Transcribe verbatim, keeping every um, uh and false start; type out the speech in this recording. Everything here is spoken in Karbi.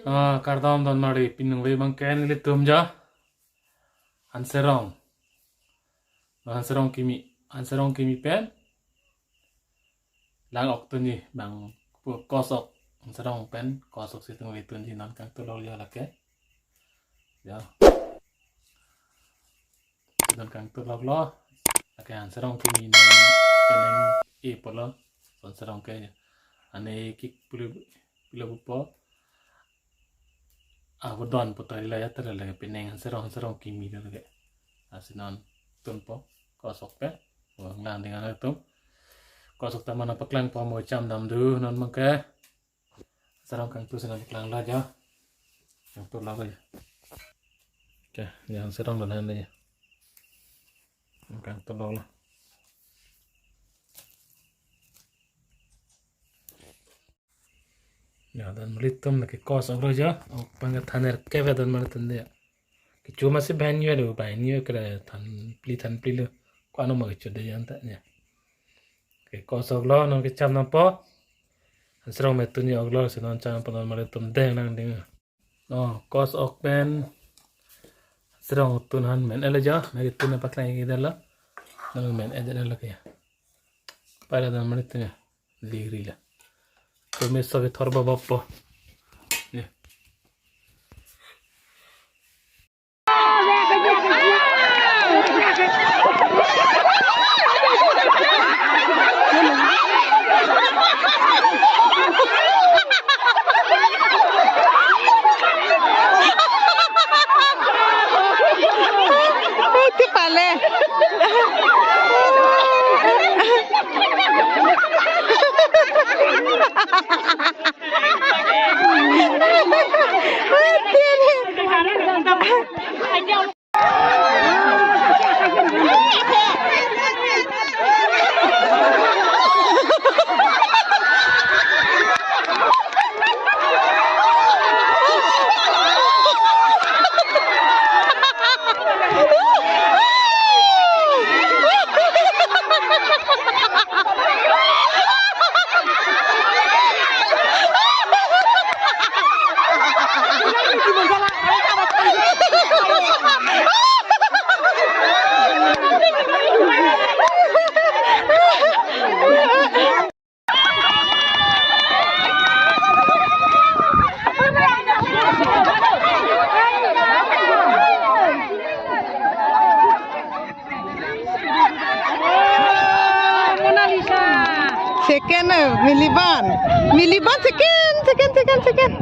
Ah, kardom donmarli, pini neli abang ke nelitum ja Hanserong. Hanserong kimi, Hanserong kimi pen lang-ok tunji, bang pu kosok, Hanserong pen kosok si tung tunji, non kangtulok ja lake. Ya. Si non kangtuloklo. Lake Hanserong kimi non penang e pulo. Hanserong ke, ane kik puli pilo pupo. Ako don putar ila ya, tara lake penang Hanserong, Hanserong kimi lake. Lasi non tunpo kosok ke. Wang lang dengan itu. Kosok ta mana paklangpo, mo cham dam du non abang ke. Hanserong kangtu si non paklanglo ja. Kangtulok ja. Oke, ya Hanserong dan ya. Kangtuloklo. Ya, donmarlitum lake kosoklo ja. Ok, abang ke than er keve donmarlitum de. Kecho masi banyo do, banyo kre than phli, than phli lo. Ko-an ma kecho de anta ya. Oke, kosoklo, non ke cham dampo. Hanserong me tunji oklo, si non cham dampo donmarlitum, deng lang deng. Oh, kosok pen Hanserong tun han men-etlo ja, nelitum paklang-ik detlo. Non men-et detlo ke ya. Pala donmarlitum ya. Ligri la. Tumi sobi thor babap po. Ya. Uti pale. Second, eh, Milibon. Milibon second, second, second, second.